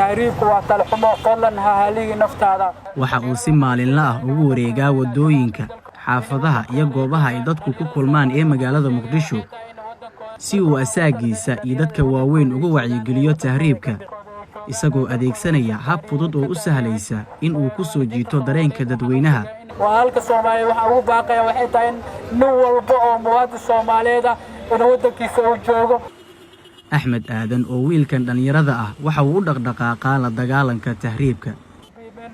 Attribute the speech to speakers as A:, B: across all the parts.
A: Tahriibku waa talxumo, fadlan ha haligi naftaada.
B: Waxa uu si maalinla ah ugu wareegaa waddooyinka, xaafadaha iyo goobaha ay dadku ku kulmaan ee magaalada Muqdisho si uu asaagiisa iyo dadka waaweyn ugu wacyigeliyo tahriibka, isagoo adeegsanaya hab fudud oo u sahlaysa in uu ku soo jiito dareenka dadweynaha.
A: Waa halka Soomaaliyeed waxaa ugu baaqaya waxay tahay in nin walba oo muwaadin Soomaaliyeed ah inuu waddankiisa uu joogo.
B: Axmed Aadan oo wiilkan dhallinyarada ah waxa uu u dhaqdhaqaaqaa la dagaalanka tahriibka.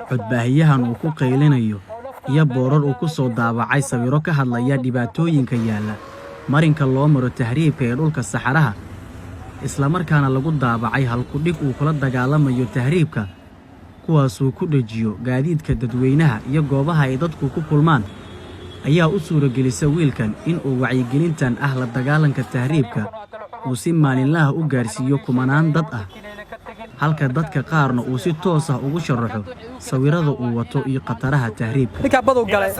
B: Codbaahiyahan uu ku qaylinayo iyo boorar uu ku soo daabacay sawirro ka hadlaya dhibaatooyinka yaalla marinka loo maro tahriibka ee dhulka saxaraha, islamarkaana lagu daabacay halkudhig uu kula dagaalamayo tahriibka, kuwaasuu ku dhejiyo gaadiidka dadweynaha iyo goobaha ay dadku ku kulmaan, ayaa u suuragelisa wiilkan in uu wacyigelintan ah la dagaalanka tahriibka uu si maalinlaha u gaarsiiyo kumanaan dad ah, halka dadka qaarna uu si toos ah ugu sharaxo sawirrada uu wato iyo khataraha tahriibka.
A: Ninkaa baduu galay,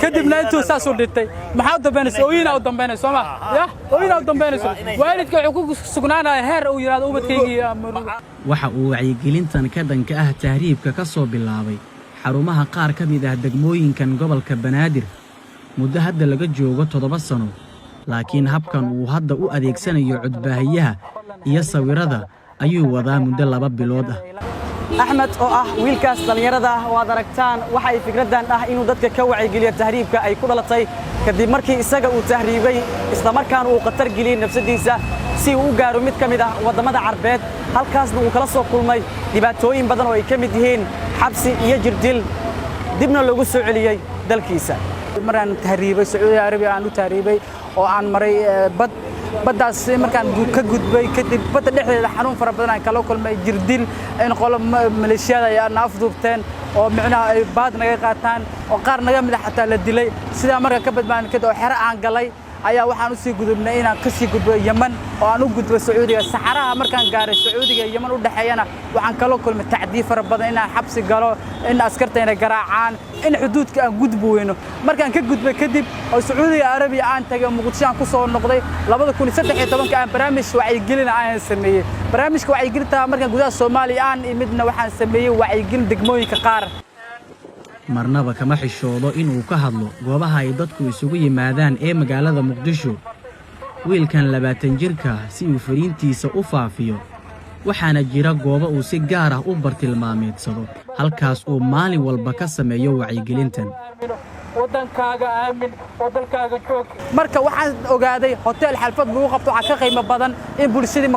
A: kadibna intuu saasuu dhintay, maxaa u dambaynaysa? Ooyinaa u dambaynayso, soo ma ya ooyinaa u dambaynayso. Waalidka wuxuu ku sugnaanaya heer uu yidhahdo ubadkaygii.
B: Waxa uu wacyigelintan ka dhanka ah tahriibka ka soo bilaabay xarumaha qaar ka mid ah degmooyinkan gobolka Banaadir muddo hadda laga joogo 7 sano, laakiin habkan uu hadda u adeegsanayo codbaahiyaha iyo sawirrada ayuu wadaa muddo 2 bilood ah.
C: Axmed oo ah wiilkaas dhallinyarada ah oo aad aragtaan, waxa ay fikraddan ah inuu dadka ka wacyigeliyo tahriibka ay ku dhalatay kadib markii isaga uu tahriibay, islamarkaana uu khatar geliyey nafsaddiisa si uu u gaaro mid ka mid ah waddamada Carbeed, halkaasna uu kala soo kulmay dhibaatooyin badan oo ay ka mid yihiin xabsi iyo jirdil, dibna loogu soo celiyey dalkiisa.
A: Maraan tahriibay, Sacuudi Arabiya aan u tahriibay oo aan maray bad, baddaas markaan ka gudbay kadib, badda dhexdeeda xanuun fara badan aan kala kulmay, jirdil, in qolo maleeshiyada ay na afduubteen oo micnaha ay baad naga qaataan oo qaar naga mid a xataa la dilay. Sidaa marka ka badbaadin kadib oo xero aan galay ayaa waxaan usii gudubnay inaan kasii gudbo Yemen oo aan u gudbo Sacuudiga. Saxaraha markaan gaaray, Sacuudiga iyo Yemen u dhexeeyana, waxaan kala kulmay tacdiib fara badan, inaan xabsi galo, in askartayna garaacaan, in xuduudka aan gudbi weyno. Markaan ka gudbay kadib oo Sacuudiga Arabiya aan tagay, Muqdisho aan ku soo noqday 2013-ka, aan barnaamij wacyigelin aan sameeyey. Barnaamijka wacyigelinta markaan gudaha Soomaaliya aan imidna, waxaan sameeyey wacyigelin degmooyinka qaar.
B: Marnaba kama xishoodo inuu ka hadlo goobaha ay dadku isugu yimaadaan ee magaalada Muqdisho wiilkan 20 jirka si uu fariintiisa u faafiyo, waxaana jira goobo uu si gaar ah u bartilmaameedsado, halkaas uu maalin walba ka sameeyo wacyigelintan.
A: Waddankaaga aamin oo dalkaaga joog. Marka waxaan ogaaday hotel xalfad lagu qabto waxaa ka qiimo badan in bulshadii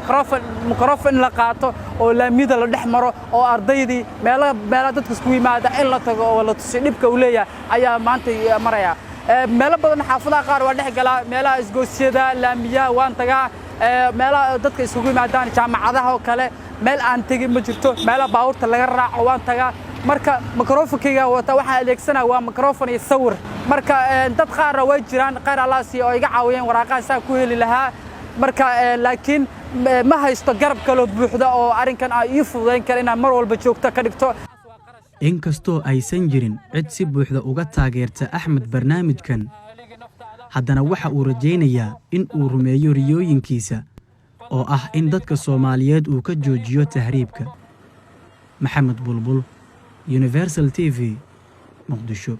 A: microphone la qaato oo laamiyada la dhex maro oo ardaydii meelaha dadka isku yimaada in la tago oo la tusiyo dhibka uu leeyahay ayaa maanta maraya. Meelo badan, xaafadaha qaar waa dhex galaa, meelaha isgoosyada, laamiyaha waan tagaa, meelaha dadka isugu yimaadaan, jaamacadaha oo kale, meel aan tegin ma jirto. Meelaha baabuurta laga raaco waan tagaa. Marka microphonekayga wata, waxaan adeegsanaya waa microphone iyo sawir. Marka dad qaarna way jiraan, qaar Allah siiyo, oo iga caawiyeen waraaqahan saa ku heli lahaa. Marka laakiin ma haysto garab kaloo buuxda oo arrinkan aan ii fududayn kara inaan mar walba joogto ka dhigto.
B: Inkastoo aysan jirin cid si buuxda uga taageerta Axmed barnaamijkan, haddana waxa uu rajaynayaa in uu rumeeyo riyooyinkiisa oo ah in dadka Soomaaliyeed uu ka joojiyo tahriibka. Maxamed Bulbul, Universal TV, Muqdisho.